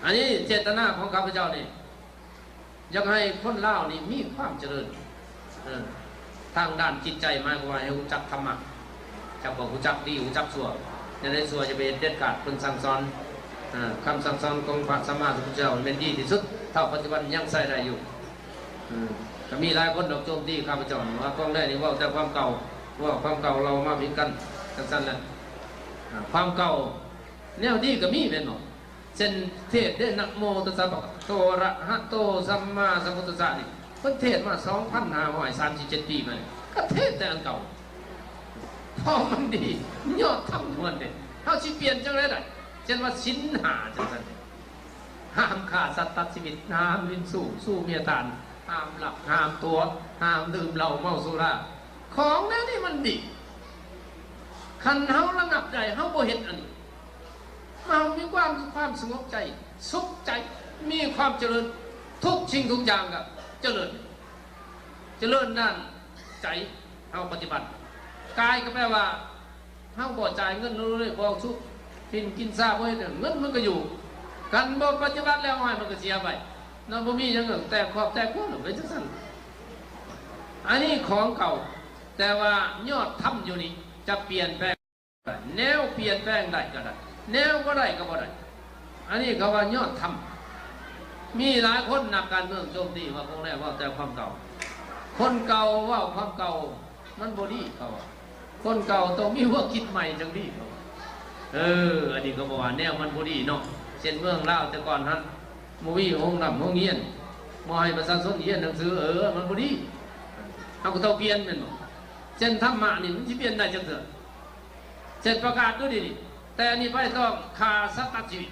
ອັນນີ້ເຈດຕະນາຂອງຂ້າພະເຈົ້ານີ້ ຢາກໃຫ້ຄົນລາວນີ້ມີຄວາມຈະເລີນ ເອີ ທາງດ້ານຈິດໃຈ ໝາຍຄວາມວ່າໃຫ້ຮູ້ຈັກທຳມະ ຈັກບໍ່ຮູ້ຈັກດີ ຮູ້ຈັກຊົ່ວ ແນວໃດຊົ່ວຢ່າໄປເຮັດເດັດຂາດ. ເພິ່ນສັ່ງສອນ ເອີ ຄຳສັ່ງສອນຂອງພະສຳມາສຳພຸດທະເຈົ້າແມ່ນດີທີ່ສຸດ ເທົ່າປັດຈຸບັນຍັງໃຊ້ໄດ້ຢູ່. ເອີ ກໍມີຫຼາຍຄົນດອກໂຈມຕີຂ້າພະເຈົ້າວ່າ ຂອງແທ້ນີ້ເວົ້າແຕ່ຄວາມເກົ່າ ເວົ້າຄວາມເກົ່າເລົ່າມາຜິດກັນ ຈັ່ງຊັ້ນແຫຼະ. ເອີ ຄວາມເກົ່າແນວດີກໍມີແມ່ນບໍ່? ເຊັ່ນ ເທດເດ້ ນະໂມຕັດສະ ພະຄະວະໂຕ ອະຣະຫະໂຕ ສຳມາສຳພຸດທັດສະ ນີ້ ເພິ່ນເທດມາສອງພັນຫ້າຮ້ອຍສາມສິບເຈັດປີມານີ້ ກໍເທດແຕ່ອັນເກົ່າ ເພາະມັນດີ ຍອດທຳຂອງມັນເດ້ ເຮົາຊິປ່ຽນຈັ່ງໃດໄດ້? ເຊັ່ນວ່າສິນຫ້າ ຈັ່ງຊັ້ນເດ້ ຫ້າມຂ້າສັດຕັດຊີວິດ ຫ້າມຫຼິ້ນຊູ້ ຊູ້ເມຍທ່ານ ຫ້າມລັກ ຫ້າມຕົວະ ຫ້າມດື່ມເຫຼົ້າເມົາສຸລາ ຂອງແນວນີ້ມັນດີ. ຄັນເຮົາລະງັບໃຈ ເຮົາບໍ່ເຮັດອັນນີ້ ເຮົາມີຄວາມ ຄວາມສະຫງົບໃຈ ສຸກໃຈ ມີຄວາມຈະເລີນ ທຸກສິ່ງທຸກຢ່າງກໍຈະເລີນ ຈະເລີນດ້ານໃຈເຮົາປະຕິບັດ. ກາຍກໍແປວ່າເຮົາບໍ່ຈ່າຍເງິນເລີຍ ບໍ່ສຸກກິນກິນຊາ ບໍ່ເຮັດຫຍັງ ເງິນມັນກໍຢູ່. ຄັນບໍ່ປະຕິບັດແລ້ວ ໂອ້ຍ ມັນກໍເສຍໄປເນາະ ບໍ່ມີຫຍັງ ແຕກຄອບແຕກຄົວໄປຈັ່ງຊັ້ນ. ອັນນີ້ຂອງເກົ່າ ແຕ່ວ່າຍອດທຳຢູ່ນີ້ຈະປ່ຽນແປງ ແນວປ່ຽນແປງໄດ້ກໍໄດ້ ແນວບໍ່ໄດ້ກໍບໍ່ໄດ້ ອັນນີ້ເຂົາວ່າຍອດທຳ. ມີຫຼາຍຄົນນັກການເມືອງໂຈມຕີວ່າ ຂອງແທ້ເວົ້າແຕ່ຄວາມເກົ່າ ຄົນເກົ່າເວົ້າຄວາມເກົ່າມັນບໍ່ດີ ເຂົາວ່າ ຄົນເກົ່າຕ້ອງມີຫົວຄິດໃໝ່ຈັ່ງດີ ເຂົາວ່າ. ເອີ ອັນນີ້ກໍບໍ່ວ່າ ແນວມັນບໍ່ດີເນາະ ເຊັ່ນເມືອງລາວແຕ່ກ່ອນຫັ້ນ ບໍ່ມີໂຮງຮ່ຳໂຮງຮຽນ ບໍ່ໃຫ້ປະຊາຊົນຮຽນໜັງສື ເອີ ມັນບໍ່ດີ ເຮົາກໍຕ້ອງປ່ຽນແມ່ນບໍ່? ເຊັ່ນທຳມະນີ້ມັນຊິປ່ຽນໄດ້ຈັກເທື່ອ? ເຊັ່ນປະກາດຢູ່ນີ້ ແຕ່ນີ້ໄປຕ້ອງຂ້າສັດຕັດຊີວິດ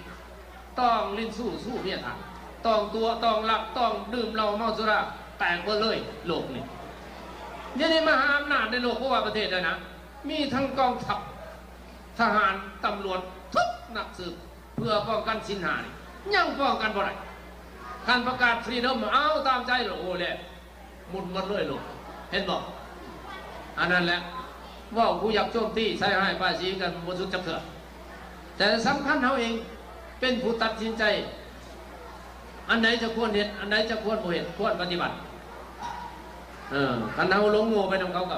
ຕ້ອງຫຼິ້ນຊູ້ ຊູ້ເມຍທ່ານ ຕ້ອງຕົວະ ຕ້ອງລັກ ຕ້ອງດື່ມເຫຼົ້າເມົາສຸລາ ແຕກເບິດເລີຍໂລກນີ້. ດຽວນີ້ມະຫາອຳນາດໃນໂລກ ບໍ່ວ່າປະເທດໃດນະ ມີທັງກອງທັບ ທະຫານ ຕຳຫຼວດ ທຸກນັກສືບ ເພື່ອປ້ອງກັນສິນຫ້ານີ້ ຍັງປ້ອງກັນບໍ່ໄດ້. ຄັນປະກາດຟຣີດອມ ເອົາຕາມໃຈໂລດ ໂອ້ ແລ້ວ ໝຸນໝົດເລີຍໂລກ ເຫັນບໍ່? ອັນນັ້ນແຫຼະ ເວົ້າຜູ້ຢາກໂຈມຕີໃສ່ຮ້າຍປ້າຍສີກັນບໍ່ສຸດຈັກເທື່ອ ແຕ່ສຳຄັນເຮົາເອງເປັນຜູ້ຕັດສິນໃຈ ອັນໃດຈະຄວນເຮັດ ອັນໃດຈະຄວນບໍ່ເຮັດ ຄວນປະຕິບັດ. ເອີ ຄັນເຮົາຫຼົງໂງ່ໄປນຳເຂົາກໍ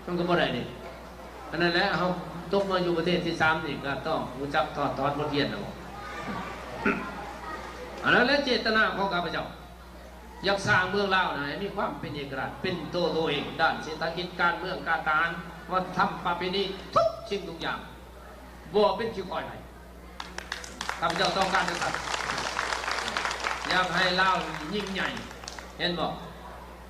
ມັນກໍບໍ່ໄດ້ເດ້. ອັນນັ້ນແຫຼະ ເຮົາຕົກມາຢູ່ປະເທດທີສາມນີ້ ກໍຕ້ອງຮູ້ຈັກຖອດຖອນບົດຮຽນນຳ. ອັນນັ້ນແຫຼະເຈດຕະນາຂອງຂ້າພະເຈົ້າ ຢາກສ້າງເມືອງລາວນະໃຫ້ມີຄວາມເປັນເອກະລາດ ເປັນໂຕໂຕເອງ ດ້ານເສດຖະກິດ ການເມືອງ ການທະຫານ ວັດທະນະທຳ ປະເພນີ ທຸກສິ່ງທຸກຢ່າງ ບໍ່ເປັນຂີ້ຂ້ອຍໃຜ. ຂ້າພະເຈົ້າຕ້ອງການຈັ່ງຊັ້ນ ຢາກໃຫ້ລາວຍິ່ງໃຫຍ່ ເຫັນບໍ່?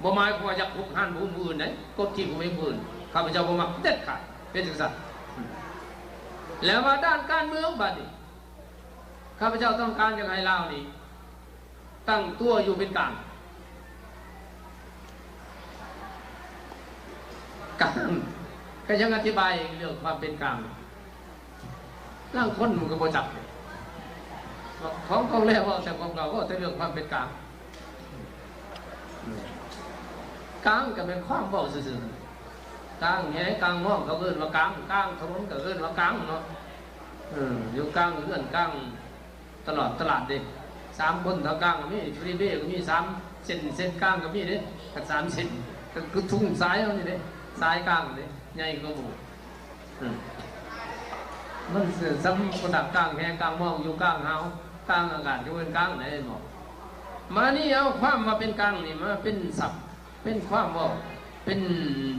ບໍ່ໝາຍຄວາມວ່າຢາກຮຸກຮານຜູ້ອື່ນເດ້ ກົດຂີ່ຂົ່ມເຫງຜູ້ອື່ນ ຂ້າພະເຈົ້າບໍ່ມັກເດັດຂາດ ເປັນຈັ່ງຊັ້ນ. ແລ້ວວ່າດ້ານການເມືອງບາດນີ້ ຂ້າພະເຈົ້າຕ້ອງການຢາກໃຫ້ລາວນີ້ ຕັ້ງຕົວຢູ່ເປັນກາງ. ກາງ ກໍຍັງອະທິບາຍເລື່ອງຄວາມເປັນກາງ ລາງຄົນມັນກໍບໍ່ຈັກ ຂອງ ຂອງແລເວົ້າແຕ່ຂອງເກົ່າ ເວົ້າແຕ່ເລື່ອງຄວາມເປັນກາງ. ກາງກໍແມ່ນຄວາມເວົ້າຊື່ໆ ກາງແຫກາງມອງ ເຂົາເອີ້ນວ່າກາງ ກາງຖະໜົນກໍເອີ້ນວ່າກາງເນາະ. ເອີ ຢູ່ກາງເຮືອນ ກາງ ຕະຫຼອດຕະຫຼາດເດ້ ສາມຄົນເທົ່າກາງກໍມີ ຟຣີເວກໍມີ ສາມເສັ້ນ ເສັ້ນກາງກໍມີເດ້ ຄັນສາມເສັ້ນ ກໍຄືທຸງສາຍເຮົານີ້ເດ້ ສາຍກາງເດ້ ໃຫຍ່ກວ່າໝູ່. ເອີ ມັນສ່ຳຄົນກາງແຮກາງມອງ ຢູ່ກາງຫາວ ກາງອາກາດ ກໍເອີ້ນກາງໄດ້ເນາະ. ມານີ້ເອົາຄວາມວ່າເປັນກາງນີ້ມາເປັນສັບ ເປັນຄວາມເວົ້າ ເປັນ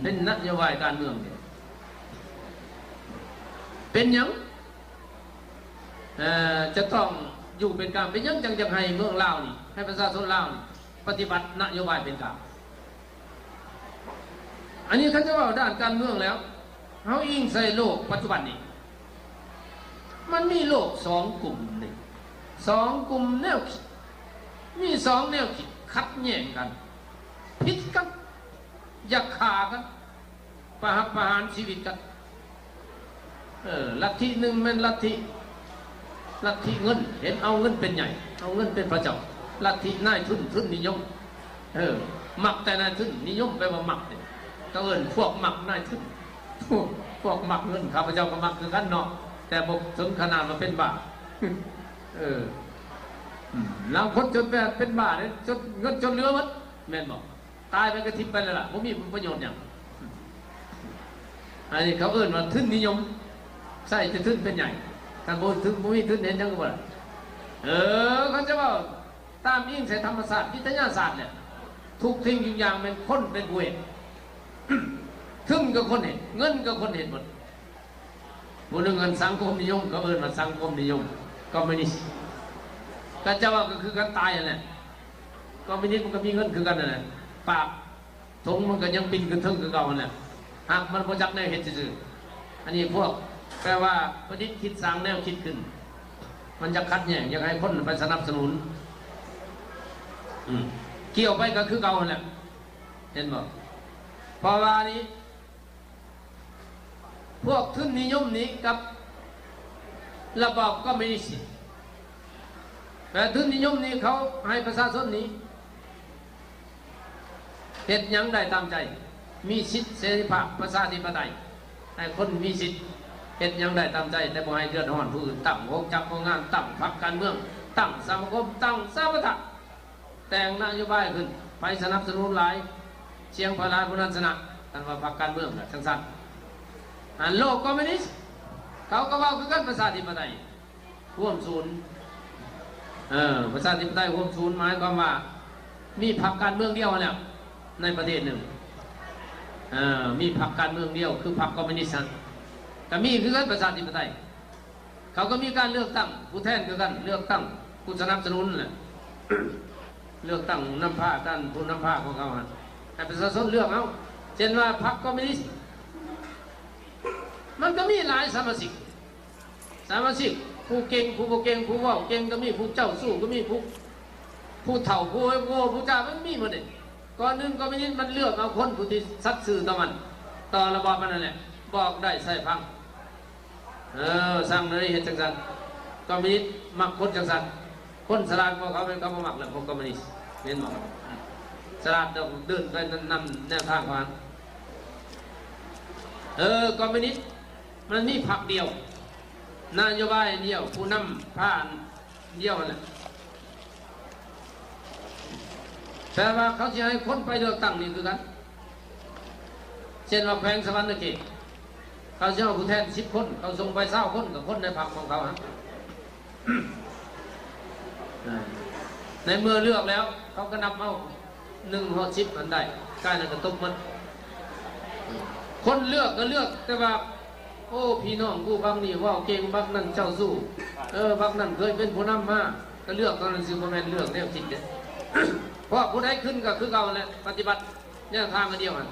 ເປັນນະໂຍບາຍການເມືອງເດ້. ເປັນຫຍັງ ເອີ ຈະຕ້ອງຢູ່ເປັນກາງ ເປັນຫຍັງຈັ່ງຢາກໃຫ້ເມືອງລາວນີ້ ໃຫ້ປະຊາຊົນລາວນີ້ປະຕິບັດນະໂຍບາຍເປັນກາງ? ອັນນີ້ຄັນຈະເວົ້າດ້ານການເມືອງແລ້ວ ເຮົາອີງໃສ່ໂລກປັດຈຸບັນນີ້ ມັນມີໂລກສອງກຸ່ມນີ້ ສອງກຸ່ມແນວຄິດ ມີສອງແນວຄິດຂັດແຍ່ງກັນ ຜິດກັນ ຢາກຂ້າກັນ ປະຫັບປະຫານຊີວິດກັນ. ເອີ ລັດທິໜຶ່ງແມ່ນລັດທິ ລັດທິເງິນ ເຫັນເອົາເງິນເປັນໃຫຍ່ ເອົາເງິນເປັນພະເຈົ້າ ລັດທິນາຍທຶນ ທຶນນິຍົມ ເອີ ມັກແຕ່ນາຍທຶນ ນິຍົມແປວ່າມັກເດ້ ເຂົາເອີ້ນພວກມັກນາຍທຶນ ພວກ ພວກມັກເງິນ ຂ້າພະເຈົ້າກໍມັກຄືກັນເນາະ ແຕ່ບໍ່ເຖິງຂະໜາດວ່າເປັນບ້າ ເອີ. ລາງຄົນຈົນແບບເປັນບ້າເດ້ ຈົນເງິນຈົນເຫຼືອໝົດ ແມ່ນບໍ່? ຕາຍໄປກໍຖິ້ມໄປແລ້ວລະ ບໍ່ມີປະໂຫຍດຫຍັງ. ອັນນີ້ເຂົາເອີ້ນວ່າທຶນນິຍົມ ໃຊ້ແຕ່ທຶນເປັນໃຫຍ່ ຄັນບໍ່ທຶນ ບໍ່ມີທຶນເຮັດຫຍັງກໍບໍ່ໄດ້. ເອີ ເຂົາຈະເວົ້າຕາມອີງໃສ່ທຳມະຊາດ ວິທະຍາສາດແຫຼະ ທຸກສິ່ງທຸກຢ່າງແມ່ນຄົນເປັນຜູ້ເຮັດ ທຶນກໍຄົນເຮັດ ເງິນກໍຄົນເຮັດໝົດ. ຜູ້ໜຶ່ງອັນສັງຄົມນິຍົມ ເຂົາເອີ້ນວ່າສັງຄົມນິຍົມ ຄອມມູນິດ ກໍຈະວ່າກໍຄືກັນຕາຍຫັ້ນແຫຼະ. ຄອມມູນິດມັນກໍມີເງິນຄືກັນຫັ້ນແຫຼະ ປາກຖົງມັນກໍຍັງປິ່ນຂຶ້ນເທິງຄືເກົ່າຫັ້ນແຫຼະ ຫາກມັນບໍ່ຈັກແນວເຮັດຊື່ໆ. ອັນນີ້ພວກແປວ່າປະດິດຄິດສ້າງແນວຄິດຂຶ້ນ ມັນຢາກຂັດແຍ່ງ ຢາກໃຫ້ຄົນໄປສະໜັບສະໜູນ ອືມ ກ່ຽວໄປກໍຄືເກົ່າຫັ້ນແຫຼະ ເຫັນບໍ່? ເພາະວ່ານີ້ ພວກທຶນນິຍົມນີ້ກັບລະບອບຄອມມູນິດນີ້ ແຕ່ທຶນນິຍົມນີ້ເຂົາໃຫ້ປະຊາຊົນນີ້ເຮັດຫຍັງໄດ້ຕາມໃຈ ມີສິດເສລີພາບປະຊາທິປະໄຕ ໃຫ້ຄົນມີສິດເຮັດຫຍັງໄດ້ຕາມໃຈ ແຕ່ບໍ່ໃຫ້ເດືອດຮ້ອນຜູ້ອື່ນ ຕັ້ງໂຮງຈັກໂຮງງານ ຕັ້ງພັກການເມືອງ ຕັ້ງສະມາຄົມ ຕັ້ງສາມະທະ ແຕ່ງນະໂຍບາຍຂຶ້ນ ໃຜສະໜັບສະໜູນຫຼາຍ ສຽງໃຜຫຼາຍຜູ້ນັ້ນຊະນະ ຄັນວ່າພັກການເມືອງນະ ຈັ່ງຊັ້ນ. ອັນໂລກຄອມມູນິດ ເຂົາກໍເວົ້າຄືກັນ ປະຊາທິປະໄຕຮ່ວມສູນ ເອີ ປະຊາທິປະໄຕຮ່ວມສູນ ໝາຍຄວາມວ່າມີພັກການເມືອງດຽວຫັ້ນແຫຼະ ໃນປະເທດໜຶ່ງ ເອີ ມີພັກການເມືອງດຽວ ຄືພັກຄອມມູນິດຫັ້ນ ກໍມີຄືກັນ ປະຊາທິປະໄຕ. ເຂົາກໍມີການເລືອກຕັ້ງຜູ້ແທນຄືກັນ ເລືອກຕັ້ງຜູ້ສະໜັບສະໜູນແຫຼະ ເລືອກຕັ້ງນຳພາ ທ່ານຜູ້ນຳພາຂອງເຂົາຫັ້ນ ໃຫ້ປະຊາຊົນເລືອກເອົາ. ເຊັ່ນວ່າພັກຄອມມູນິດ ມັນກໍມີຫຼາຍສະມາຊິກ ສະມາຊິກ ຜູ້ເກັ່ງ ຜູ້ບໍ່ເກັ່ງ ຜູ້ເວົ້າເກັ່ງກໍມີ ຜູ້ເຈົ້າຊູ້ກໍມີ ຜູ້ ຜູ້ເຖົ້າ ຜູ້ໂງ່ ຜູ້ຈ້າ ມັນມີໝົດເດ້. ກ່ອນອື່ນຄອມມູນິດມັນເລືອກເອົາຄົນຜູ້ທີ່ສັດຊື່ຕໍ່ມັນ ຕໍ່ລະບອບມັນນັ້ນແຫຼະ ບອກໄດ້ໃສ່ຟັງ. ເອີ ສັ່ງໃຫ້ເຮັດຈັ່ງຊັ້ນ ຄອມມູນິດມັກຄົນຈັ່ງຊັ້ນ ຄົນສະຫຼາດກວ່າເຂົາແມ່ນເຂົາບໍ່ມັກແຫຼະ ພວກຄອມມູນິດ ແມ່ນບໍ່? ສະຫຼາດດອກ ເດີນໄປນຳແນວທາງຂອງມັນ. ເອີ ຄອມມູນິດມັນມີພັກດຽວ ນະໂຍບາຍອັນດຽວ ຜູ້ນຳພາອັນດຽວຫັ້ນແຫຼະ. ແປວ່າເຂົາຊິໃຫ້ຄົນໄປເລືອກຕັ້ງນີ້ຄືກັນ ເຊັ່ນວ່າແຂວງສະຫວັນນະເຂດ ເຂົາຊິເອົາຜູ້ແທນສິບຄົນ ເຂົາສົ່ງໄປຊາວຄົນ ກໍຄົນໃນພັກຂອງເຂົາຫັ້ນ ໃນເມື່ອເລືອກແລ້ວ ເຂົາກໍນັບເອົາ ໜຶ່ງຮອດສິບຫັ້ນໄດ້ ກາຍນັ້ນກໍຕົກໝົດ. ຄົນເລືອກກໍເລືອກແຕ່ວ່າ ໂອ້ ພີ່ນ້ອງກູພັກນີ້ເວົ້າເກັ່ງ ບັກນັ້ນເຈົ້າຊູ້ ເອີ ບັກນັ້ນເຄີຍເປັນຜູ້ນຳມາ ກໍເລືອກເທົ່ານັ້ນຊື່ ບໍ່ແມ່ນເລືອກແນວຄິດເດ້. ເພາະຜູ້ໃດຂຶ້ນກໍຄືເກົ່າຫັ້ນແຫຼະ ປະຕິບັດແນວທາງອັນດຽວຫັ້ນ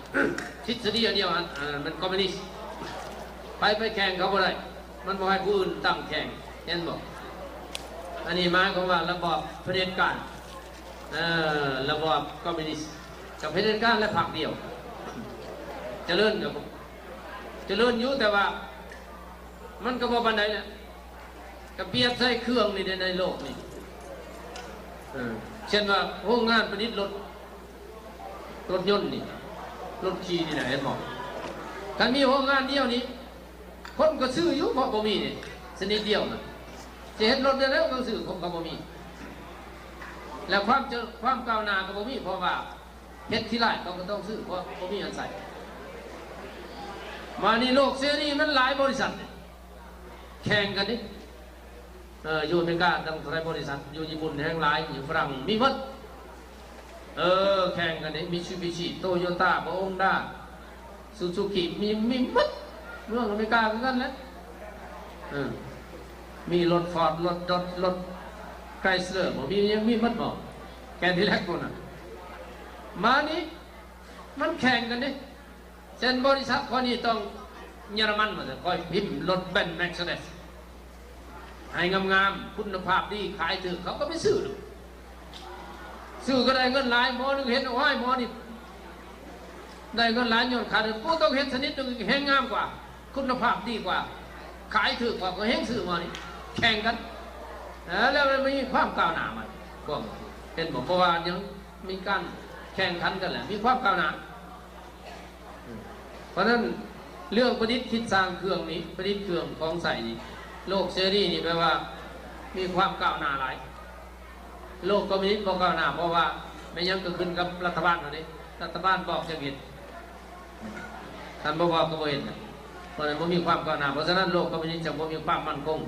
ທິດສະດີອັນດຽວຫັ້ນ ອັນນັ້ນແມ່ນຄອມມູນິດ ໃຜໄປແຂ່ງເຂົາບໍ່ໄດ້ ມັນບໍ່ໃຫ້ຜູ້ອື່ນຕັ້ງແຂ່ງ ເຫັນບໍ່? ອັນນີ້ໝາຍຄວາມວ່າລະບອບຜະເດັດການ ເອີ ລະບອບຄອມມູນິດ ກັບຜະເດັດການ ແລະ ພັກດຽວ ຈະເລີນກໍ ຈະເລີນຢູ່ ແຕ່ວ່າມັນກໍບໍ່ປານໃດນະ ກໍປຽບໃສ່ເຄື່ອງນີ້ເດ້ ໃນໂລກນີ້ ເອີ ເຊັ່ນວ່າໂຮງງານປະດິດລົດ ລົດຍົນນີ້ ລົດຂີ່ນີ້ນະ ເຫັນບໍ່? ຄັນມີໂຮງງານດຽວນີ້ ຄົນກໍຊື້ຢູ່ ເພາະບໍ່ມີນີ້ ຊະນິດດຽວນະ ຊິເຮັດລົດໄດ້ແລ້ວກໍຊື້ ຄົນກໍບໍ່ມີ ແລ້ວຄວາມເຈີ ຄວາມກ້າວໜ້າກໍບໍ່ມີ ເພາະວ່າ ເຮັດທີຫຼາຍເຂົາກໍຕ້ອງຊື້ ເພາະບໍ່ມີອັນໃຊ້. ມານີ້ໂລກເສລີມັນຫຼາຍບໍລິສັດແຂ່ງກັນເດ້ ເອີ ຢູ່ອາເມລິກາຕັ້ງເທົ່າໃດບໍລິສັດ ຢູ່ຍີ່ປຸ່ນແຮ່ງຫຼາຍ ຢູ່ຝຣັ່ງມີໝົດ ເອີ ແຂ່ງກັນເດ້ ມິດຊູບິຊິ ໂຕໂຍຕ້າ ໂຮນດ້າ ຊູຊູກິ ມີ ມີໝົດ ເມືອງອາເມລິກາຄືກັນແຫຼະ ເອີ ມີລົດຟອດ ລົດດອດ ລົດໄຄສເລີ ບໍ່ມີ ຍັງມີໝົດບໍ່? ແຄດີແລັກພຸ້ນນະ ມານີ້ມັນແຂ່ງກັນເດ້ ເຊັ່ນບໍລິສັດຂ້ອຍນີ້ຕ້ອງເຢຍລະມັນ ວ່າຊັ້ນ ຂ້ອຍພິມລົດເບັນ ເມັກເຊເດສ ໃຫ້ງາມໆ ຄຸນນະພາບດີ ຂາຍຖືກ ເຂົາກໍໄປຊື້ໂລດ ຊື້ກໍໄດ້ເງິນຫຼາຍ ໝໍໜຶ່ງເຮັດ ໂອ້ຍ ໝໍນີ້ໄດ້ເງິນຫຼາຍຍ້ອນຂາຍ ບໍ່ຕ້ອງເຮັດຊະນິດໜຶ່ງແຮ່ງງາມກວ່າ ຄຸນນະພາບດີກວ່າ ຂາຍຖືກກວ່າ ກໍແຮ່ງຊື້ໝໍນີ້ ແຂ່ງກັນ ເອີ ແລ້ວມັນມີຄວາມກ້າວໜ້າມັນ ພວກ ເຫັນບໍ່? ເພາະວ່າຍັງມີການແຂ່ງຂັນກັນແຫຼະ ມີຄວາມກ້າວໜ້າ. ເພາະນັ້ນເລື່ອງປະດິດຄິດສ້າງເຄື່ອງນີ້ ປະດິດເຄື່ອງຂອງໃຊ້ນີ້ ໂລກເສລີນີ້ແປວ່າມີຄວາມກ້າວໜ້າຫຼາຍ ໂລກຄອມມິວນິດບໍ່ກ້າວໜ້າ ເພາະວ່າແມ່ນຫຍັງກໍຂຶ້ນກັບລັດຖະບານເຮົາເດ້. ລັດຖະບານບອກຈັ່ງເຮັດ ຄັນບໍ່ບອກກໍບໍ່ເຮັດນະ. ເພາະນັ້ນບໍ່ມີຄວາມກ້າວໜ້າ. ເພາະສະນັ້ນໂລກຄອມມິວນິດຈຶ່ງບໍ່ມີຄວາມໝັ້ນຄົງ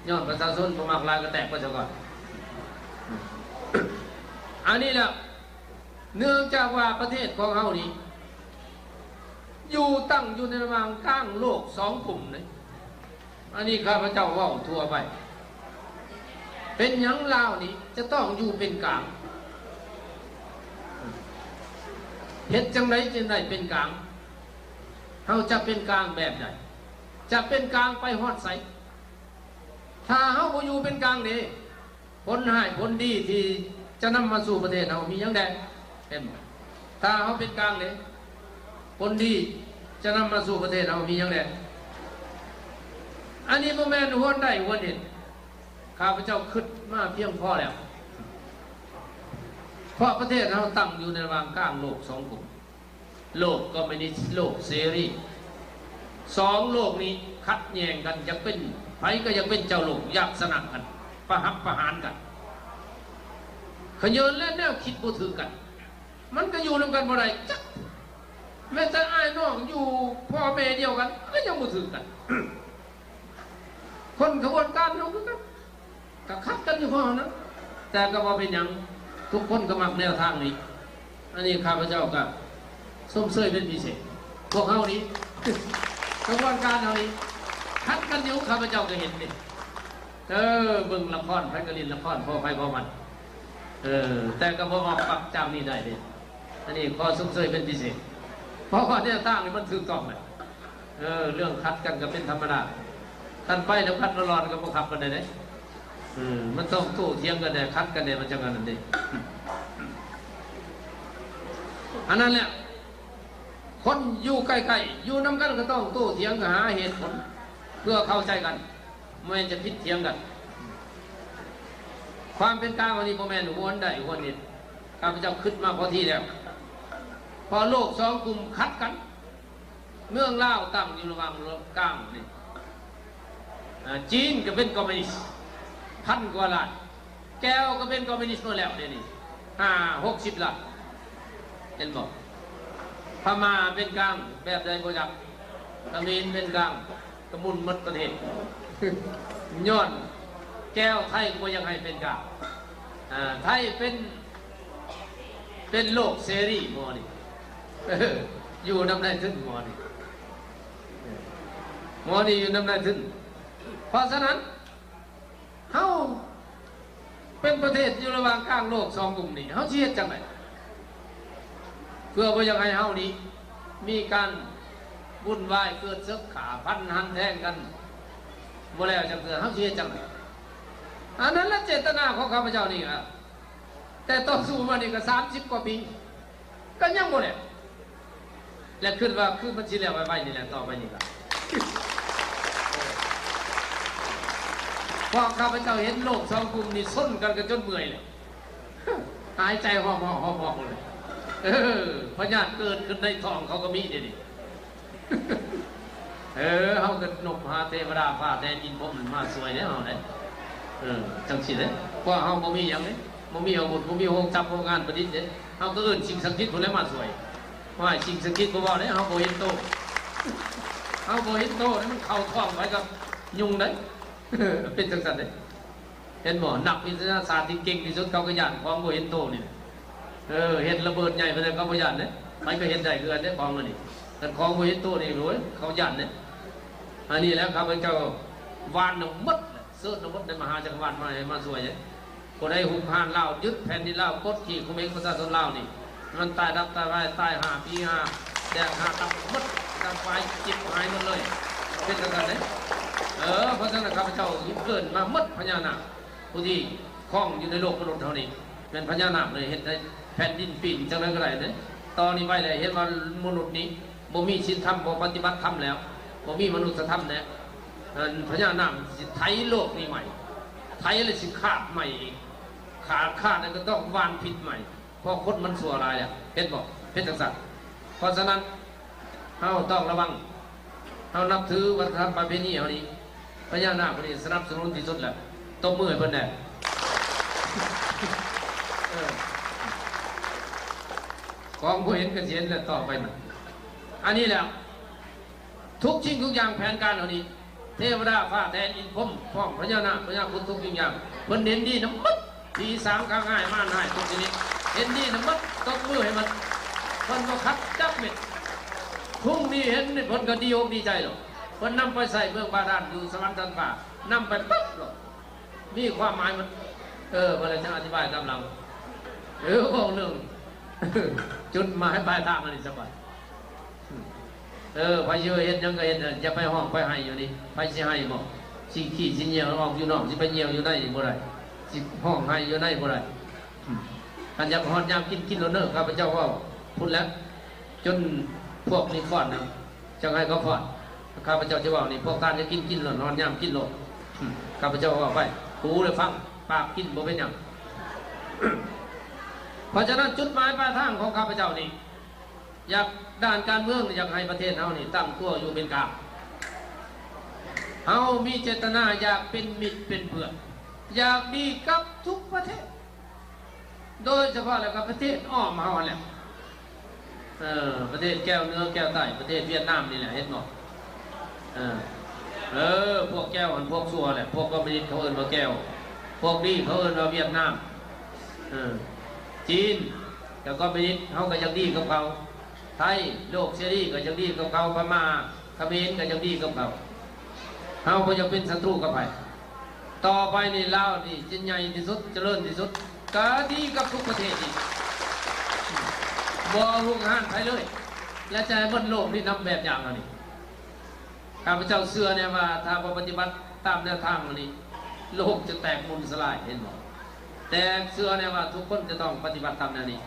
ຍ້ອນປະຊາຊົນບໍ່ມັກຫຼາຍກໍແຕກໄປຊະກ່ອນ. ອັນນີ້ແຫຼະ ເນື່ອງຈາກວ່າປະເທດຂອງເຮົານີ້ ຢູ່ ຕັ້ງຢູ່ໃນລະຫວ່າງກາງໂລກສອງກຸ່ມເດ້. ອັນນີ້ຂ້າພະເຈົ້າເວົ້າທົ່ວໄປ. ເປັນຫຍັງລາວນີ້ຈະຕ້ອງຢູ່ເປັນກາງ? ເຮັດຈັ່ງໃດຈຶ່ງໄດ້ເປັນກາງ? ເຮົາຈະເປັນກາງແບບໃດ? ຈະເປັນກາງໄປຮອດໃສ? ຖ້າເຮົາບໍ່ຢູ່ເປັນກາງເດ້ ຜົນຮ້າຍຜົນດີທີ່ຈະນຳມາສູ່ປະເທດເຮົາມີຫຍັງແດ່? ເຫັນບໍ່? ຖ້າເຮົາເປັນກາງເດ້ ຜົນດີຈະນຳມາສູ່ປະເທດເຮົາມີຫຍັງແດ່? ອັນນີ້ບໍ່ແມ່ນຫວນໄດ້ຫວນເຫັນ. ຂ້າພະເຈົ້າຄິດມາພຽງພໍແລ້ວ. ເພາະປະເທດເຮົາຕັ້ງຢູ່ໃນລະຫວ່າງກາງໂລກສອງກຸ່ມ. ໂລກຄອມມິວນິດ ໂລກເສລີ. ສອງໂລກນີ້ຂັດແຍ່ງກັນ ຢາກເປັນ ໃຜກໍຢາກເປັນເຈົ້າໂລກ ຢາກຊະນະກັນ ປະຫັບປະຫານກັນ ຂະເຍີນ ແລະ ແນວຄິດບໍ່ຖືກກັນ. ມັນກໍຢູ່ນຳກັນບໍ່ໄດ້ຈັກ ແມ້ແຕ່ອ້າຍນ້ອງຢູ່ພໍ່ແມ່ດຽວກັນ ກໍຍັງບໍ່ຖືກກັນ. ຄົນຂະບວນການເຮົາຄືກັນ ກໍຂັດກັນຢູ່ຂອງເຮົານະ ແຕ່ກໍບໍ່ເປັນຫຍັງ ທຸກຄົນກໍມັກແນວທາງນີ້. ອັນນີ້ຂ້າພະເຈົ້າກໍຊົມເຊີຍເປັນພິເສດ. ພວກເຮົານີ້ ຂະບວນການເຮົານີ້ຂັດກັນຢູ່ ຂ້າພະເຈົ້າກໍເຫັນເດ້. ເອີ ເບິ່ງລະຄອນ ໃຜກໍຫຼິ້ນລະຄອນ ພໍໃຜພໍມັນ. ເອີ ແຕ່ກໍບໍ່ອອກປັບຈາກນີ້ໄດ້ເດ້. ອັນນີ້ຂໍຊົມເຊີຍເປັນພິເສດ ເພາະວ່າແນວທາງນີ້ມັນຖືກຕ້ອງແຫຼະ. ເອີ ເລື່ອງຂັດກັນກໍເປັນທຳມະດາ. ຄັນໄປແລ້ວກັນຫຼອນໆ ກໍບໍ່ຄັກປານໃດເດ້. ເອີ ມັນຕ້ອງໂຕ້ຖຽງກັນແດ່ ຂັດກັນແດ່ ມັນຈັ່ງອັນນັ້ນເດ້. ອັນນັ້ນແຫຼະ ຄົນຢູ່ໃກ້ໆ ຢູ່ນຳກັນກໍຕ້ອງໂຕ້ຖຽງ ກໍຫາເຫດຜົນເພື່ອເຂົ້າໃຈກັນ. ບໍ່ແມ່ນຈະຜິດຖຽງກັນ. ຄວາມເປັນກາງອັນນີ້ບໍ່ແມ່ນຫວນໄດ້ຫວນເຫັນ. ຂ້າພະເຈົ້າຄິດມາພໍທີ່ແລ້ວ. ເພາະໂລກສອງກຸ່ມຂັດກັນ. ເມືອງລາວຕັ້ງຢູ່ລະຫວ່າງກາງນີ້. ອາ ຈີນກໍເປັນຄອມມິວນິດ ພັນກວ່າລ້ານ. ແກວກໍເປັນຄອມມິວນິດໝົດແລ້ວດຽວນີ້ ຫ້າຫົກສິບລ້ານ. ເຫັນບໍ່? ພະມ້າເປັນກາງແບບໃດບໍ່ຈັກ. ຂະເໝນເປັນກາງ. ກະໝຸ່ນໝົດປະເທດ ຍ້ອນແກວໄທບໍ່ຢາກໃຫ້ເປັນກາງ. ອາ ໄທເປັນ ເປັນໂລກເສລີໝໍນີ້ ຢູ່ນຳນາຍທຶນໝໍນີ້ ໝໍນີ້ຢູ່ນຳນາຍທຶນ. ເພາະສະນັ້ນ ເຮົາເປັນປະເທດຢູ່ລະຫວ່າງກາງໂລກສອງກຸ່ມນີ້ ເຮົາຊິເຮັດຈັ່ງໃດ ເພື່ອບໍ່ຢາກໃຫ້ເຮົານີ້ມີການວຸ່ນວາຍ ເກີດເສິກຂ້າຟັນຫັນແທງກັນບໍ່ແລ້ວຈັກເທື່ອ? ເຮົາຊິເຮັດຈັ່ງໃດ? ອັນນັ້ນລະເຈດຕະນາຂອງຂ້າພະເຈົ້ານີ້ລະ ແຕ່ຕໍ່ສູ້ມານີ້ກໍສາມສິບກວ່າປີ ກໍຍັງບໍ່ແລ້ວ ແລະ ຄິດວ່າຄືມັນຊິແລ້ວໄວໆນີ້ແຫຼະ ຕໍ່ໄປນີ້ລະ ເພາະຂ້າພະເຈົ້າເຫັນໂລກສອງກຸ່ມນີ້ຊົນກັນກໍຈົນເມື່ອຍແລ້ວ ຫາຍໃຈຫອບໆໆໆເລີຍ. ເອີ ພະຍາດເກີດຂຶ້ນໃນທ້ອງເຂົາກໍມີເດນີ້. ເອີ ເຮົາກໍນົບຫາເທວະດາຟ້າແດນດິນພົມມາຊ່ວຍເດ້ເຮົາເດ້. ເອີ ຈັ່ງຊີ້ເດ້ ພວກເຮົາບໍ່ມີຫຍັງເດ້ ບໍ່ມີອາວຸດ ບໍ່ມີໂຮງຈັກໂຮງງານປະດິດເດ້ ເຮົາກໍເອີ້ນສິ່ງສັກສິດພຸ້ນແຫຼະມາຊ່ວຍ. ວ່າສິ່ງສັກສິດບໍ່ເວົ້າເດ້ ເຮົາບໍ່ເຫັນໂຕ ເຮົາບໍ່ເຫັນໂຕ ມັນເຂົ້າທ້ອງໄປກັບຍຸງເດ້. ເປັນຈັ່ງຊັ້ນເດ້. ເຫັນບໍ່? ນັກວິທະຍາສາດທີ່ເກັ່ງທີ່ສຸດ ເຂົາກໍຢ້ານຂອງບໍ່ເຫັນໂຕນີ້. ເອີ ເຮັດລະເບີດໃຫຍ່ປານໃດເຂົາບໍ່ຢ້ານເດ້. ໃຜກໍເຮັດໄດ້ຄືກັນເດ້ ຂອງອັນນີ້. ຄັນຂອງບໍ່ເຫັນໂຕນີ້ ໂອ້ຍ ເຂົາຢ້ານເດ້. ອັນນີ້ແຫຼະ ຂ້າພະເຈົ້າຫວ່ານເອົາໝົດ ເຊີນເອົາໝົດໃນມະຫາຈັກກະວານມາໃຫ້ມາຊ່ວຍເດ້. ຜູ້ໃດຮຸກຮານລາວ ຍຶດແຜ່ນດິນລາວ ກົດຂີ່ຂົ່ມເຫງປະຊາຊົນລາວນີ້ ມັນຕາຍດັບຕາຍວາຍ ຕາຍຫ້າປີຫ້າ ແດກຫ້າຕັບໝົດ ຕັບປາຍຈິບຫາຍໝົດເລີຍ ເປັນຈັ່ງຊັ້ນເດ້. ເອີ ເພາະສະນັ້ນ ຂ້າພະເຈົ້າເອີ້ນມາໝົດພະຍານາກ ຜູ້ທີ່ຄອງຢູ່ໃນໂລກມະນຸດເຮົານີ້ ແມ່ນພະຍານາກເລີຍ ເຮັດໃຫ້ແຜ່ນດິນປີ້ນຈັ່ງໃດກໍໄດ້ເດ້. ຕໍ່ນີ້ໄປແລ້ວ ເຫັນວ່າມະນຸດນີ້ບໍ່ມີສິນທຳ ບໍ່ປະຕິບັດທຳແລ້ວ ບໍ່ມີມະນຸດສະທຳແລ້ວ ອັນພະຍານາກຊິໄຖໂລກນີ້ໃໝ່ ໄຖແລ້ວຊິຂາດໃໝ່ອີກ ຂາດຂາດແລ້ວກໍຕ້ອງຫວ່ານພິດໃໝ່ ເພາະຄົນມັນຊົ່ວຫຼາຍແລ້ວ ເຫັນບໍ່? ເຮັດຈັ່ງຊັ້ນ. ເພາະສະນັ້ນ ເຮົາຕ້ອງລະວັງ ເຮົານັບຖືວັດທະນະທຳປະເພນີເຮົານີ້ ພະຍານາກຜູ້ນີ້ສະໜັບສະໜູນທີ່ສຸດແລ້ວ ຕົບມືໃຫ້ເພິ່ນແດ່. ຂອງຜູ້ເຫັນກໍຊິເຫັນແລ້ວຕໍ່ໄປນະ. ອັນນີ້ແຫຼະ ທຸກສິ່ງທຸກຢ່າງ ແຜນການເຮົານີ້ ເທວະດາຟ້າແດນອິນພົມ ພ້ອມພະຍານາກ ພະຍາຄຸດ ທຸກສິ່ງຢ່າງ ເພິ່ນເຫັນດີນຳໝົດ. ຜີສາງ ຄາງຮ້າຍ ມານຮ້າຍ ທຸກຊະນິດ ເຫັນດີນຳໝົດ. ຕົບມືໃຫ້ໝົດ ເພິ່ນບໍ່ຂັດຈັກເມັດ. ທຸ່ງນີ້ເຫັນນີ້ ເພິ່ນກໍດີອົກດີໃຈໂລດ. ເພິ່ນນຳໄປໃຊ້ເມືອງບາດານ ຢູ່ສະຫວັນຊັ້ນຟ້າ ນຳໄປປັບໂລດ. ມີຄວາມໝາຍມັນ ເອີ ບໍ່ໄດ້ຈະອະທິບາຍຕາມຫຼັງ. ເອີ ເວົ້າເລື່ອງ ຈຸດໝາຍປາຍທາງອັນນີ້ສະບາຍ. ເອີ ໃຜຊິເຮັດຫຍັງກໍເຮັດ ຢ່າໄປຮ້ອງໄປໄຫ້ຢູ່ນີ້. ໃຜຊິໄຫ້ບໍ? ຊິຂີ້ຊິຍ່ຽວອອກຢູ່ນອກ ຊິໄປຍ່ຽວຢູ່ໃນນີ້ບໍ່ໄດ້ ຊິຮ້ອງໄຫ້ຢູ່ໃນບໍ່ໄດ້. ຄັນຢາກຮອດຍາມກິນ ກິນໂລດເນີ. ຂ້າພະເຈົ້າເວົ້າພຸ້ນແຫຼະ ຈົນພວກນີ້ຟ້ອນນະ ຈັ່ງໃຫ້ເຂົາຟ້ອນ. ຂ້າພະເຈົ້າຈະເວົ້ານີ້ ພວກທ່ານຈະກິນ ກິນໂລດ ຮອດຍາມກິນໂລດ. ຂ້າພະເຈົ້າເວົ້າໄປ ຫູໄດ້ຟັງ ປາກກິນບໍ່ເປັນຫຍັງ. ເພາະສະນັ້ນ ຈຸດໝາຍປາຍທາງຂອງຂ້າພະເຈົ້ານີ້ ຢາກ ດ້ານການເມືອງ ຢາກໃຫ້ປະເທດເຮົານີ້ຕັ້ງຕົວຢູ່ເປັນກາງ. ເຮົາມີເຈດຕະນາຢາກເປັນມິດເປັນເພື່ອນ ຢາກດີກັບທຸກປະເທດ ໂດຍສະເພາະແລ້ວກໍປະເທດອ້ອມເຮົາຫັ້ນແຫຼະ. ເອີ ປະເທດແກວເໜືອແກວໃຕ້ ປະເທດຫວຽດນາມນີ້ແຫຼະ ເຫັນບໍ່? ເອີ ເອີ ພວກແກວຫັ້ນພວກຊົ່ວແຫຼະ ພວກຄອມມິວນິດເຂົາເອີ້ນວ່າແກວ ພວກດີເຂົາເອີ້ນວ່າຫວຽດນາມ. ເອີ ຈີນ ແລ້ວຄອມມິວນິດ ເຮົາກໍຢາກດີກັບເຂົາ. ໄທ ໂລກເສລີກໍຢາກດີກັບເຂົາ. ພະມ້າ ຂະເໝນກໍຢາກດີກັບເຂົາ. ເຮົາບໍ່ຢາກເປັນສັດຕູກັບໃຜ. ຕໍ່ໄປນີ້ລາວນີ້ຈະໃຫຍ່ທີ່ສຸດ ຈະເລີນທີ່ສຸດ ກໍດີກັບທຸກປະເທດອີກ ບໍ່ຮຸກຮານໃຜເລີຍ ແລະ ຈະໃຫ້ເບິດໂລກນີ້ນຳແບບຢ່າງເຮົານີ້. ຂ້າພະເຈົ້າເຊື່ອແນ່ວ່າ ຖ້າບໍ່ປະຕິບັດຕາມແນວທາງເຮົານີ້ ໂລກຈະແຕກມຸ່ນສະຫຼາຍ ເຫັນບໍ່? ແຕ່ເຊື່ອແນ່ວ່າທຸກຄົນຈະຕ້ອງປະຕິບັດຕາມແນວນີ້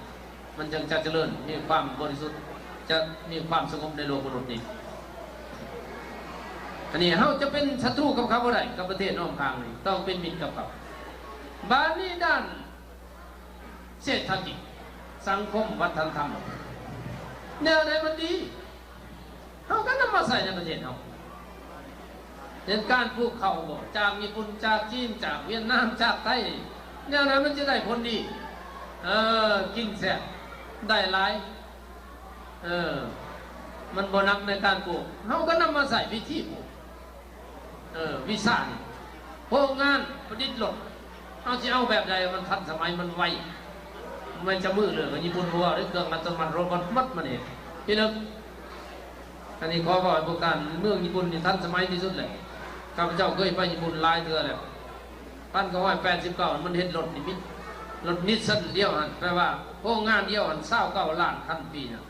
ມັນຈຶ່ງຈະຈະເລີນ ມີຄວາມບໍລິສຸດ ຈະມີຄວາມສະຫງົບໃນໂລກມະນຸດນີ້. ອັນນີ້ເຮົາຈະເປັນສັດຕູກັບເຂົາບໍ່ໄດ້ ກັບປະເທດອ້ອມຂ້າງນີ້ ຕ້ອງເປັນມິດກັບເຂົາ. ບາດນີ້ດ້ານເສດຖະກິດ ສັງຄົມ ວັດທະນະທຳ ແນວໃດມັນດີ ເຮົາກໍນຳມາໃຊ້ໃນປະເທດເຮົາ. ເຊັ່ນການປູກເຂົ້າບໍ ຈາກຍີ່ປຸ່ນ ຈາກຈີນ ຈາກຫວຽດນາມ ຈາກໄທ ແນວໃດມັນຈະໄດ້ຜົນດີ? ເອີ ກິນແຊບ ໄດ້ຫຼາຍ ເອີ ມັນບໍ່ໜັກໃນການປູກ ເຮົາກໍນຳມາໃຊ້ວິທີປູກ. ເອີ ວິຊານີ້ ໂຮງງານປະດິດລົດ ເຮົາຊິເອົາແບບໃດມັນທັນສະໄໝ ມັນໄວ ແມ່ນຈະມືເລີຍ ຍີ່ປຸ່ນບໍ່ເວົ້າເດ້ ເຄື່ອງອັດຕະໂນມັດ ໂຣບອດໝົດ ມັນເຮັດ ພີ່ເລິກ. ອັນນີ້ຂໍເວົ້າໃຫ້ພວກທ່ານ ເມືອງຍີ່ປຸ່ນນີ້ທັນສະໄໝທີ່ສຸດແຫຼະ. ຂ້າພະເຈົ້າເຄີຍໄປຍີ່ປຸ່ນຫຼາຍເທື່ອແລ້ວ. ພັນເກົ້າຮ້ອຍແປດສິບເກົ້າ ມັນເຮັດລົດນິມິດ ລົດນິດສັນດຽວຫັ້ນ ແປວ່າໂຮງງານດຽວຫັ້ນ ຊາວເກົ້າລ້ານຄັນປີນະ.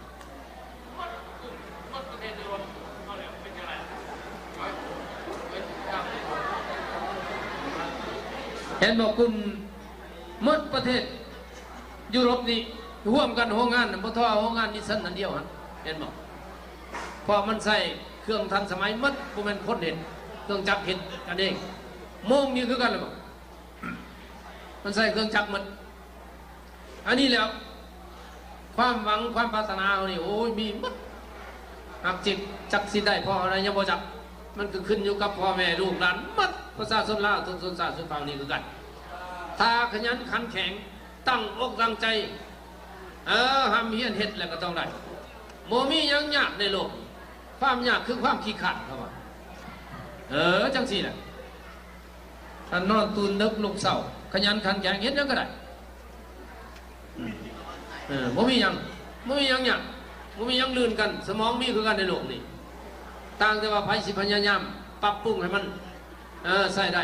ເຫັນບໍ່? ກຸ່ມໝົດປະເທດຢູໂຣບນີ້ ຮ່ວມກັນໂຮງງານ ບໍ່ທໍ່ໂຮງງານນິດສັນອັນດຽວຫັ້ນ ເຫັນບໍ່? ເພາະມັນໃຊ້ເຄື່ອງທັນສະໄໝໝົດ ບໍ່ແມ່ນຄົນເຮັດ ເຄື່ອງຈັກເຮັດກັນເອງ. ໂມງນີ້ຄືກັນແລ້ວບໍ່? ມັນໃຊ້ເຄື່ອງຈັກໝົດ. ອັນນີ້ແຫຼະ ຄວາມຫວັງ ຄວາມປາດຖະໜາເຮົານີ້ ໂອ້ຍ ມີໝົດ. ຫາກຈິກ ຈັກຊິໄດ້ພໍເທົ່າໃດ ຍັງບໍ່ຈັກ. ມັນກໍຂຶ້ນຢູ່ກັບພໍ່ແມ່ລູກຫຼານໝົດ. ປະຊາຊົນລາວທຸກຊົນຊາດຊົນເຜົ່ານີ້ຄືກັນ. ຖ້າຂະຫຍັນຂັນແຂງ ຕັ້ງອົກຕັ້ງໃຈ ເອີ ຮ່ຳຮຽນເຮັດແລ້ວກໍຕ້ອງໄດ້. ບໍ່ມີຫຍັງຍາກໃນໂລກນີ້. ຄວາມຍາກຄືຄວາມຂີ້ຄ້ານ ເຂົາວ່າ. ເອີ ຈັ່ງຊີ້ແຫຼະ. ຄັນນອນຕື່ນເດິກລຸກເຊົ້າ ຂະຫຍັນຂັນແຂງ ເຮັດຫຍັງກໍໄດ້. ເອີ ບໍ່ມີຫຍັງ ບໍ່ມີຫຍັງຍາກ ບໍ່ມີຫຍັງລື່ນກັນ. ສະໝອງມີຄືກັນໃນໂລກນີ້ ຕ່າງແຕ່ວ່າໃຜຊິພະຍາຍາມປັບປຸງໃຫ້ມັນ ເອີ ໃຊ້ໄດ້.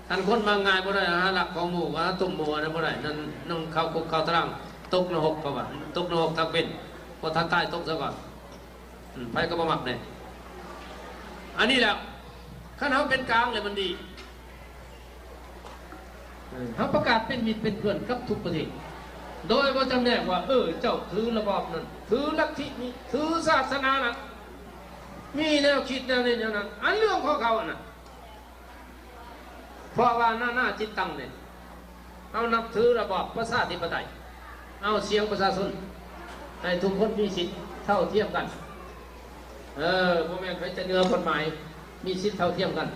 ຄັນຄົນມັກງ່າຍບໍ່ໄດ້ ຫາລັກຂອງໝູ່ ຫາຕົ້ມໝູ່ ອັນນັ້ນບໍ່ໄດ້. ນັ້ນ ນັ້ນເຂົ້າຄຸກເຂົ້າຕາລາງ ຕົກນະຮົກ ເຂົາວ່າ ຕົກນະຮົກທັງເປັນ ບໍ່ທັນຕາຍຕົກຊະກ່ອນ. ອືມ ໃຜກໍບໍ່ມັກເດ້. ອັນນີ້ແຫຼະ ຄັນເຮົາເປັນກາງແລ້ວມັນດີ. ເອີ ເຮົາປະກາດເປັນມິດເປັນເພື່ອນກັບທຸກປະເທດ ໂດຍບໍ່ຈຳແນກວ່າ ເອີ ເຈົ້າຖືລະບອບນັ້ນ ຖືລັດທິນີ້ ຖືສາສະໜານັ້ນ ມີແນວຄິດແນວນີ້ແນວນັ້ນ ອັນເລື່ອງຂອງເຂົາອັນນັ້ນ. ເພາະວ່ານານາຈິດຕັງນີ້ ເຮົານັບຖືລະບອບປະຊາທິປະໄຕ ເອົາສຽງປະຊາຊົນ ໃຫ້ທຸກຄົນມີສິດເທົ່າທຽມກັນ. ເອີ ບໍ່ແມ່ນໃຜຈະເໜືອກົດໝາຍ ມີສິດເທົ່າທຽມກັນ.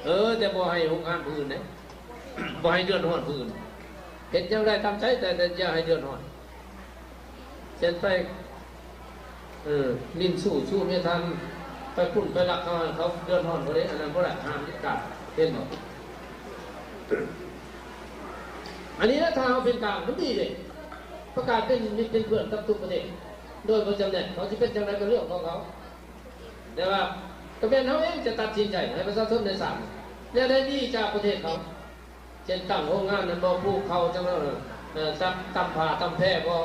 ເອີ ແຕ່ບໍ່ໃຫ້ຮຸກຮານຜູ້ອື່ນເດ້ ບໍ່ໃຫ້ເດືອດຮ້ອນຜູ້ອື່ນ. ເຮັດຫຍັງໄດ້ຕາມໃຈ ແຕ່ ແຕ່ຢ່າໃຫ້ເດືອດຮ້ອນ. ນໄປ ເອີ ຫຼິ້ນຊູ້ ຊູ້ເມທັນ ໄປປຸ້ນໄປລັກເຂົາ ເຂົາເດືອດຮ້ອນບໍ່ໄດ້ ອັນນັ້ນບໍ່ໄດ້ ຫ້າມເດັດຂາດ ເຫັນບໍ່? ອັນນີ້ນະ ຖ້າເຮົາເປັນກາງ ມັນດີເດ້ ປະກາດເປັນມິດເປັນເພື່ອນກັບທຸກປະເທດ ໂດຍບໍ່ຈຳແນກ ເຂົາຊິເປັນຈັ່ງໃດກໍເລື່ອງຂອງເຂົາ ແຕ່ວ່າກໍແມ່ນເຮົາເອງຈະຕັດສິນໃຈໃຫ້ປະຊາຊົນໄດ້ຊາບ ແນວໃດດີຈາກປະເທດເຂົາ. ເຊັ່ນຕັ້ງໂຮງງານນັ້ນບໍ່ ປູກເຂົ້າຈັ່ງນັ້ນ ເອີ ຕຳ ຕຳຜ້າຕຳແພບໍ່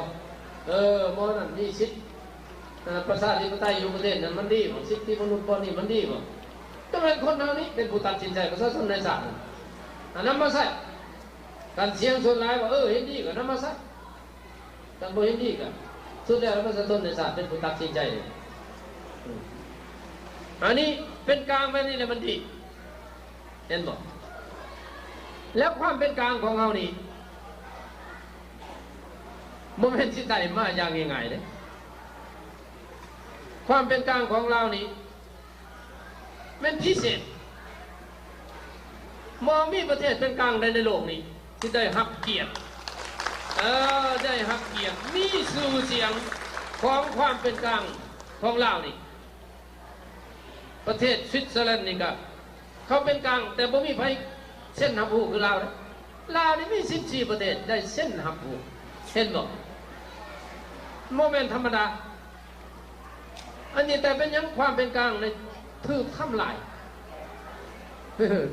ເອີ ໝໍນັ້ນມີສິດ ເອີ ປະຊາທິປະໄຕຢູ່ປະເທດນັ້ນມັນດີບໍ່ ສິດທິມະນຸດບ່ອນນີ້ມັນດີບໍ່ ກໍແມ່ນຄົນເຮົານີ້ເປັນຜູ້ຕັດສິນໃຈ ປະຊາຊົນໃນຊາດນັ້ນນຳມາໃຊ້ ຄັນສຽງສ່ວນຫຼາຍວ່າ ເອີ ເຫັນດີກໍນຳມາໃຊ້ ຄັນບໍ່ເຫັນດີກໍ ສຸດແລ້ວປະຊາຊົນໃນຊາດເປັນຜູ້ຕັດສິນໃຈ ອືມ ອັນນີ້ເປັນກາງແບບນີ້ແຫຼະມັນດີ. ເຫັນບໍ່? ແລະ ຄວາມເປັນກາງຂອງເຮົານີ້ ບໍ່ແມ່ນຊິໄດ້ມາຢ່າງງ່າຍໆເດ້. ຄວາມເປັນກາງຂອງລາວນີ້ແມ່ນພິເສດ. ບໍ່ມີປະເທດເປັນກາງໃດໃນໂລກນີ້ ຊິໄດ້ຮັບກຽດ, ເອີ ໄດ້ຮັບກຽດ, ມີຊື່ສຽງຂອງຄວາມເປັນກາງຂອງລາວນີ້. ປະເທດສະວິດເຊີແລນນີ້ກະ ເຂົາເປັນກາງ ແຕ່ບໍ່ມີໃຜເຊັນຮັບຮູ້ຄືລາວເດ້. ລາວນີ້ມີສິບສີ່ປະເທດໄດ້ເຊັນຮັບຮູ້ ເຫັນບໍ່? ບໍ່ແມ່ນທຳມະດາ ອັນນີ້. ແຕ່ເປັນຫຍັງຄວາມເປັນກາງນີ້ຖືກທຳລາຍ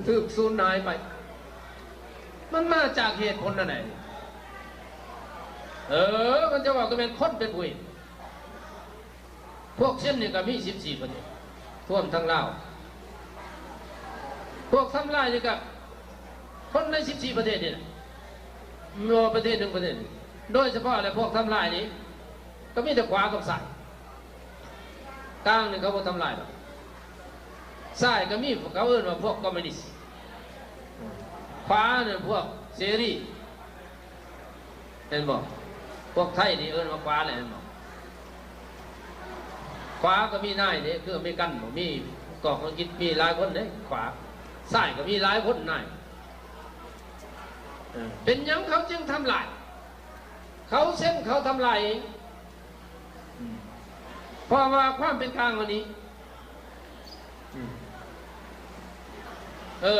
ຖືກສູນຫາຍໄປ? ມັນມາຈາກເຫດຜົນອັນໃດ? ເອີ ຄັນຈະເວົ້າກໍແມ່ນຄົນເປັນຜູ້ເຮັດ. ພວກເຊັນນີ້ກໍມີສິບສີ່ປະເທດ ລວມທັງລາວ. ພວກທຳລາຍນີ້ກໍຄົນໃນສິບສີ່ປະເທດນີ້ແຫຼະ ບໍ່ປະເທດໜຶ່ງປະເທດໜຶ່ງ. ໂດຍສະເພາະແຫຼະ ພວກທຳລາຍນີ້ກໍມີແຕ່ຂວາກັບຊ້າຍ, ກາງນີ້ເຂົາບໍ່ທຳລາຍດອກ. ຊ້າຍກໍມີ ເຂົາເອີ້ນວ່າພວກຄອມມູນິດ, ຂວານັ້ນພວກເສລີ. ເຫັນບໍ່? ພວກໄທນີ້ເອີ້ນວ່າຂວາແຫຼະ ເຫັນບໍ່? ຂວາກໍມີນາຍເດ້ ຄືອາເມລິກັນບໍ່ ມີກອງອັງກິດ ມີຫຼາຍຄົນເດ້ຂວາ, ຊ້າຍກໍມີຫຼາຍຄົນນາຍ. ເອີ ເປັນຫຍັງເຂົາຈຶ່ງທຳລາຍ? ເຂົາເຊັນ ເຂົາທຳລາຍເອງ. ເພາະວ່າຄວາມເປັນກາງອັນນີ້ ອືມ ເອີ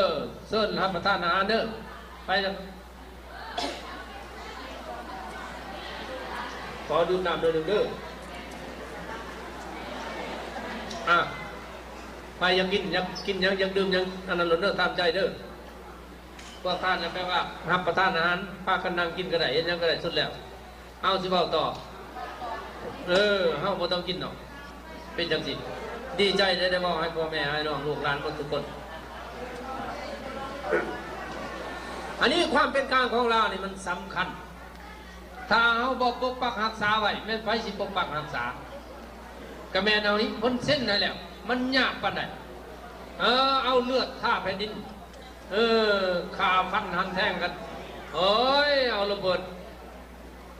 ເຊີນຮັບປະທານອາຫານເດີ ໄປ ຂໍດື່ມນ້ຳໜ້ອຍໜຶ່ງເດີ. ອ່າ ໃຜຢາກກິນ ຢາກກິນຫຍັງ ຢາກດື່ມຫຍັງ ອັນນັ້ນໂລດເດີ ຕາມໃຈເດີ. ພວກທ່ານນະ ແປວ່າຮັບປະທານອາຫານ ພາກັນນັ່ງກິນກໍໄດ້ ເຮັດຫຍັງກໍໄດ້ ສຸດແລ້ວ. ເຮົາຊິເວົ້າຕໍ່ ເອີ ເຮົາບໍ່ຕ້ອງກິນດອກ. ເປັນຈັ່ງຊີ້ ດີໃຈເດ້ ໄດ້ເວົ້າໃຫ້ພໍ່ແມ່ ໃຫ້ນ້ອງລູກຫຼານໝົດທຸກຄົນ. ອັນນີ້ຄວາມເປັນກາງຂອງລາວນີ້ມັນສຳຄັນ. ຖ້າເຮົາບໍ່ປົກປັກຮັກສາໄວ້ ແມ່ນໃຜຊິປົກປັກຮັກສາ? ກະແມ່ນເຮົານີ້ ເພິ່ນເຊັນໃຫ້ແລ້ວ ມັນຍາກປານໃດ? ເອີ ເອົາເລືອດທາແຜ່ນດິນ ເອີ ຂ້າຟັນຫັນແທງກັນ ໂອ້ຍ ເອົາລະເບີດ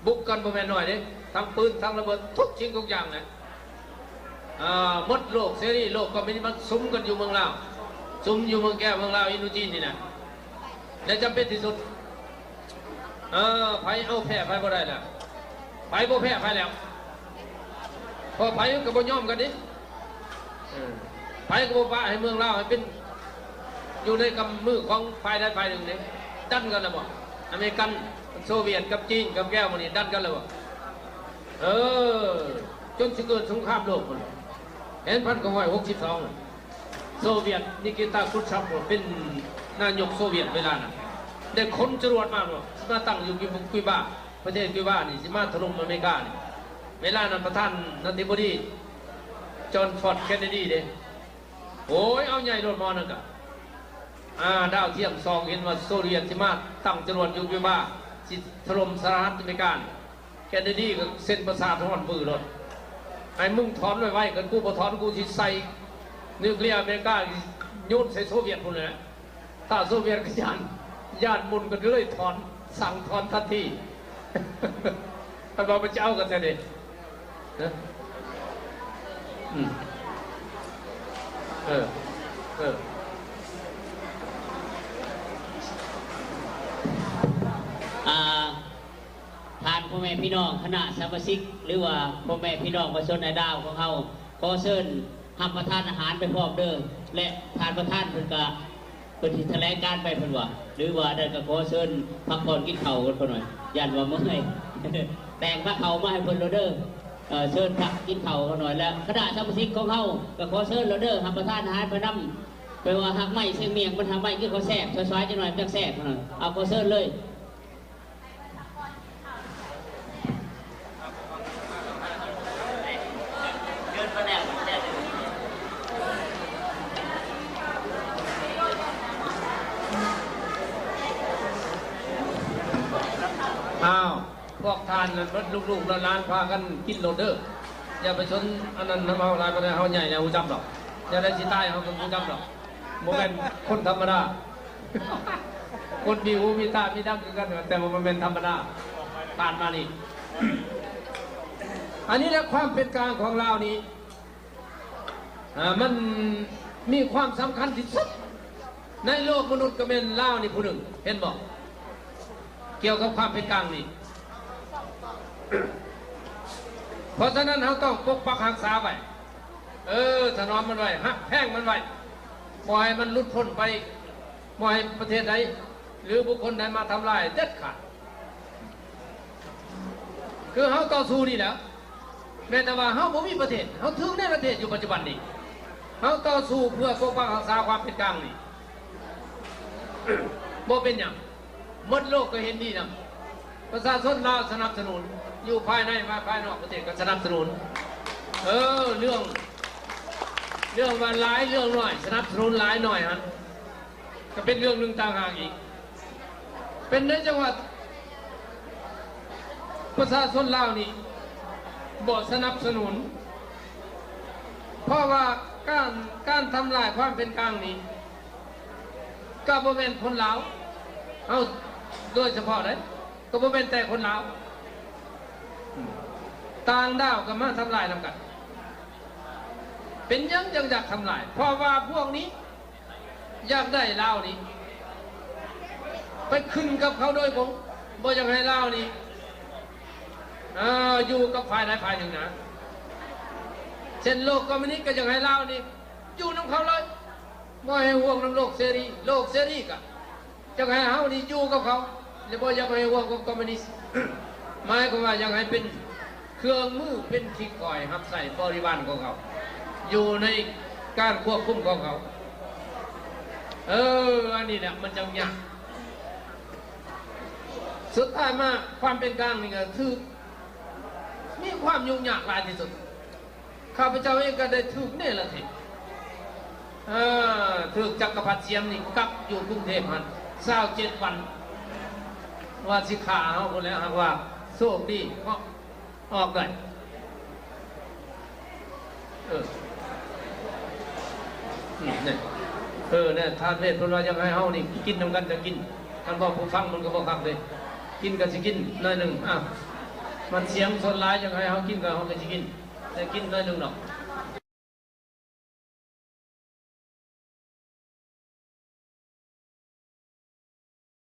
ບຸກກັນບໍ່ແມ່ນໜ້ອຍເດ້ ທັງປືນທັງລະເບີດ ທຸກສິ່ງທຸກຢ່າງແຫຼະ. ອ່າ ໝົດໂລກເສລີ ໂລກຄອມມູນິດ ມັນສຸມກັນຢູ່ເມືອງລາວ ສຸມຢູ່ເມືອງແກ້ວ ເມືອງລາວ ອິນໂດຈີນນີ້ນະ ແລະ ຈຳເປັນທີ່ສຸດ. ເອີ ໃຜເອົາແພ້ໃຜບໍ່ໄດ້ແລ້ວ ໃຜບໍ່ແພ້ໃຜແລ້ວ ເພາະໃຜກໍບໍ່ຍອມກັນເດ້. ເອີ ໃຜກໍບໍ່ປະໃຫ້ເມືອງລາວໃຫ້ເປັນຢູ່ໃນກຳມືຂອງຝ່າຍໃດຝ່າຍໜຶ່ງເດ້. ດັນກັນແລ້ວບໍ່? ອາເມລິກັນ ໂຊວຽດ ກັບຈີນ ກຳແກ້ວ ໝູ່ນີ້ດັນກັນແລ້ວບໍ່? ເອີ ຈົນຊິເກີດສົງຄາມໂລກພຸ້ນ ເຫັນ ພັນເກົ້າຮ້ອຍຫົກສິບສອງ ໂຊວຽດ ນິກິຕາ ຄຣູຊເຊັບ ເປັນນາຍົກໂຊວຽດເວລານັ້ນ ໄດ້ຂົນຈະຫຼວດມາເນາະ ມາຕັ້ງຢູ່ Cuba ປະເທດ Cuba ນີ້ ຊິມາຖະຫຼົ່ມອາເມລິການີ້. ເວລານັ້ນປະທານາທິບໍດີ John F. Kennedy ເດ້. ໂອ້ຍ ເອົາໃຫຍ່ໂລດໝໍນັ້ນກະ ອ່າ ດາວທຽມສ່ອງເຫັນວ່າໂຊວຽດຊິມາຕັ້ງຈະຫຼວດຢູ່ Cuba ຊິຖະຫຼົ່ມສະຫະລັດອາເມລິການີ້. ແກນເນດີກໍເຊັນປະສາດຮ້ອນມືໂລດ ໃຫ້ມຶງຖອນໄວໆ ຄັນກູບໍ່ຖອນ ກູຊິໃສ່ນິວເຄລຍອາເມລິກາໂຍນໃສ່ໂຊວຽດພຸ້ນແຫຼະ. ຖ້າໂຊວຽດກໍຢ້ານ ຢ້ານໝຸ່ນ ກໍເລີຍຖອນ ສັ່ງຖອນທັນທີ. ຄັນວ່າມັນຈະເອົາກັນແທ້ເດ ນະ ອືມ ເອີ ເອີ ອ່າ ທ່ານຜູ້ ແມ່ພີ່ນ້ອງຄະນະສະມາຊິກ ຫຼືວ່າພໍ່ແມ່ພີ່ນ້ອງປະຊາຊົນໃນລາວຂອງເຮົາ ຂໍເຊີນຮັບປະທານອາຫານໄປພ້ອມເດີ້ ແລະ ທ່ານປະທານເພິ່ນກະ ເພິ່ນຊິຖະແຫຼງການໄປເພິ່ນວ່າ ຫຼືວ່ານັ້ນກະຂໍເຊີນພັກຜ່ອນກິນເຂົ້າກ່ອນເພິ່ນວ່າ ຢ້ານວ່າເມື່ອຍ ແຕ່ງພາເຂົ້າມາໃຫ້ເພິ່ນໂລດເດີ້ ເອີ ເຊີນພັກກິນເຂົ້າກ່ອນໜ້ອຍ ແລະ ຄະນະສະມາຊິກຂອງເຮົາກະຂໍເຊີນໂລດເດີ້ ຮັບປະທານອາຫານໄປນຳ ແປວ່າຮາກໄມ້ຊຽງໝ້ຽງ ມັນຮາກໄມ້ຄືເຂົາແຊບ ຊອຍໆ ຈັກໜ້ອຍ ມັນຈັ່ງແຊບເພິ່ນວ່າ ເອົາ ຂໍເຊີນເລີຍ. ອ້າວ ພວກທ່ານນັ້ນເບິດລູກໆຫຼານໆ ພາກັນກິນໂລດເດີ້ ຢ່າໄປສົນອັນນັ້ນນຳເຮົາຫຼາຍປານໃດ ເຮົາໃຫຍ່ແລ້ວຮູ້ຈຳດອກ ຢ່າໄດ້ຊິຕາຍເຮົາກໍຮູ້ຈຳດອກ ບໍ່ແມ່ນຄົນທຳມະດາ ຄົນມີຫູມີຕາມີດັງຄືກັນ ແຕ່ວ່າບໍ່ແມ່ນທຳມະດາ ຜ່ານມານີ້ ອັນນີ້ແຫຼະ ຄວາມເປັນກາງຂອງລາວນີ້ ອາ ມັນມີຄວາມສຳຄັນທີ່ສຸດໃນໂລກມະນຸດ ກໍແມ່ນລາວນີ້ຜູ້ໜຶ່ງ ເຫັນບໍ່? ກ່ຽວກັບຄວາມເປັນກາງນີ້ ເພາະສະນັ້ນເຮົາຕ້ອງປົກປັກຮັກສາໄວ້ ເອີ ຖະໜອມມັນໄວ້ ຮັກແພງມັນໄວ້ ບໍ່ໃຫ້ມັນຫຼຸດພົ້ນໄປ ບໍ່ໃຫ້ປະເທດໃດ ຫຼື ບຸກຄົນໃດມາທຳລາຍເດັດຂາດ. ຄືເຮົາຕໍ່ສູ້ນີ້ແຫຼະ ແມ້ແຕ່ວ່າເຮົາບໍ່ມີປະເທດ ເຮົາຖືກໃນປະເທດຢູ່ປັດຈຸບັນນີ້ ເຮົາຕໍ່ສູ້ເພື່ອປົກປັກຮັກສາຄວາມເປັນກາງນີ້ ບໍ່ເປັນຫຍັງ ໝົດໂລກກໍເຫັນດີນຳ ປະຊາຊົນລາວສະໜັບສະໜູນ ຢູ່ພາຍໃນມາພາຍນອກປະເທດກໍສະໜັບສະໜູນ ເອີ ເລື່ອງ ເລື່ອງວ່າຫຼາຍເລື່ອງໜ້ອຍ ສະໜັບສະໜູນຫຼາຍໜ້ອຍຫັ້ນ ກໍເປັນເລື່ອງໜຶ່ງຕ່າງຫາກອີກ ເປັນໄດ້ຈັ່ງວ່າປະຊາຊົນລາວນີ້ບໍ່ສະໜັບສະໜູນ ເພາະວ່າການ ການທຳລາຍຄວາມເປັນກາງນີ້ ກໍບໍ່ແມ່ນຄົນລາວເຮົາໂດຍສະເພາະເດ້ ກໍບໍ່ແມ່ນແຕ່ຄົນລາວ ຕ່າງດ້າວກໍມາທຳລາຍນຳກັນ ເປັນຫຍັງຈັ່ງຢາກທຳລາຍ ເພາະວ່າພວກນີ້ ຢາກໄດ້ລາວນີ້ ໄປຂຶ້ນກັບເຂົາໂດຍກົງ ບໍ່ຢາກໃຫ້ລາວນີ້ ເອີ ຢູ່ກັບຝ່າຍໃດຝ່າຍໜຶ່ງນະ ເຊັ່ນໂລກຄອມມິວນິດກໍຢາກໃຫ້ລາວນີ້ ຢູ່ນຳເຂົາເລີຍ ບໍ່ໃຫ້ຫ່ວງນຳໂລກເສລີ ໂລກເສລີກໍຢາກໃຫ້ເຮົານີ້ຢູ່ກັບເຂົາ ແລະ ບໍ່ຢາກໃຫ້ຮ່ວມກັບຄອມມິວນິດ ໝາຍຄວາມວ່າຢາກໃຫ້ເປັນເຄື່ອງມື ເປັນຂີ້ຂ້ອຍຮັບໃຊ້ບໍລິວານຂອງເຂົາ ຢູ່ໃນການຄວບຄຸມຂອງເຂົາ ເອີ ອັນນີ້ແຫຼະມັນຈັ່ງຍາກ ສຸດທ້າຍມາຄວາມເປັນກາງນີ້ກໍຖືກມີຄວາມຫຍຸ້ງຍາກຫຼາຍທີ່ສຸດ. ຂ້າພະເຈົ້າເອງກໍໄດ້ຖືກເນລະເທດ ເອີ ຖືກຈັກກະພັດສຽມນີ້ກັກຢູ່ກຸງເທບຫັ້ນຊາວເຈັດວັນ ວ່າຊິຂ້າເຮົາພຸ້ນແຫຼະ ຫາກວ່າໂຊກດີເນາະ ອອກໄດ້ ເອີ ນີ້ ເອີ ແນ່ ທ່ານເວດເພິ່ນວ່າຢາກໃຫ້ເຮົານີ້ກິນນຳກັນ ຈະກິນ ຄັນບອກຜູ້ຟັງມັນກໍບໍ່ຄັກເດ້ ກິນກໍຊິກິນໜ້ອຍໜຶ່ງ ອາ ມັນສຽມສ່ວນຫຼາຍຢາກໃຫ້ເຮົາກິນກໍເຮົາກໍຊິກິນ ແຕ່ກິນໜ້ອຍໜຶ່ງດອກ